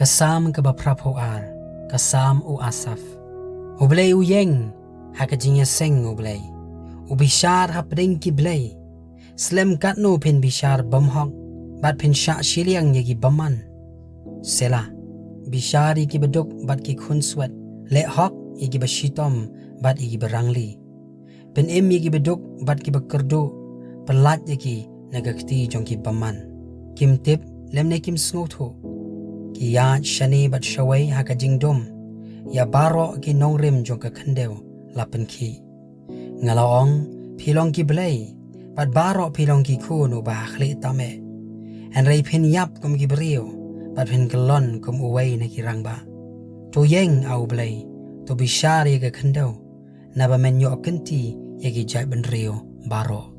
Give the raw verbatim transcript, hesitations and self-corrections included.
Ka Salm kaba phra phew ar. Ka Salm u Asaph. U Blei u ïeng ha ka jingïaseng U Blei. U bishar hapdeng ki blei. Slem katno phin bishar bymhok, bad phin shah shiliang ïa ki bymman. Selah. Bishar ïa ki baduk bad ki khunswet, leh hok ïa ki bashitom bad ïa ki barangli. Pynim ïa ki baduk bad ki bakyrduh, pyllait ïa ki na ka kti jong ki bymman. Kim tip lymne kim sngewthuh. Ki ïaid shane bad shawei ha ka jingdum. Ïa baroh ki nongrim jong ka khyndew la pynkhih. Nga la ong, phi long ki blei, bad baroh phi long ki khun uba ha khlieh tam eh. Hynrei phin ïap kum ki briew, bad phin kyllon kum uwei na ki rangbah. To ïeng, A U Blei, to bishar ïa ka khyndew, naba men ïoh kynti ïa ki jaitbynriew baroh.